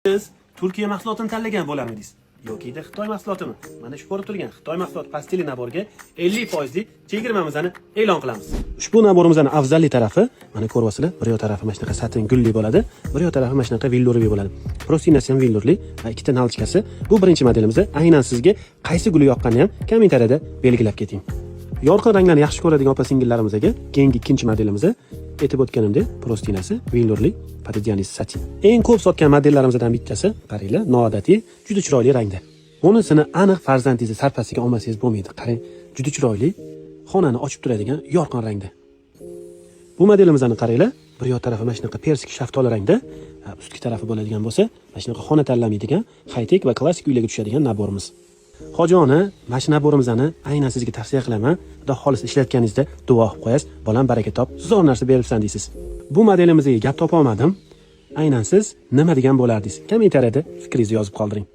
Siz Turkiya mahsulotini tanlagan bo'larmidingiz? Yoki Xitoy mahsulotimi? Mana shu ko'rib turgan Xitoy mahsulot постельный набор ga 50 foizli chegirmamizni e'lon qilamiz. Ushbu набор imizni afzalli tarafi, mana ko'ryapsizlar, bir yoq tarafi mana shunaqa satin gulli bo'ladi, bir yoq tarafi mana shunaqa велюровый bo'ladi. Простыня si ham велюр li va ikkita наличка si. Bu birinchi modelimizda aynan sizga qaysi guli yoqqanini ham kommentariyada belgilab keting. Yorqin ranglarni yaxshi ko'radigan opa singillarimizga keyingi ikkinchi modelimiz, aytib o'tganimdek, простыня si велюр li, пододеяльник satin. Eng ko'p sotgan modellarimizdan bittasi, qaranglar, noodatiy, juda chiroyli rangda. Bunisini aniq farzandingizni sarpasiga olmasangiz bo'lmaydi. Qarang, juda chiroyli, xonani ochib turadigan yorqin rangda. Bu modelimizni qaranglar, bir yoq tarafi mana shunaqa persik shaftoli rangda, ustki tarafi bo'ladigan bo'lsa, mana shunaqa xona tanlamaydigan, high-tech va klassik uylarga tushadigan набор imiz. Hoji ona, mana shu набор imizni aynan sizga tavsiya qilaman. Xudo xohlasa, ishlatganingizda duo qilib qo'yasiz, bolam, baraka top, zo'r narsa beribsan deysiz. Bu modelimizga gap topa olmadim. Aynan siz nima degan bo'lardingiz? Kommentariyada fikringizni yozib qoldiring.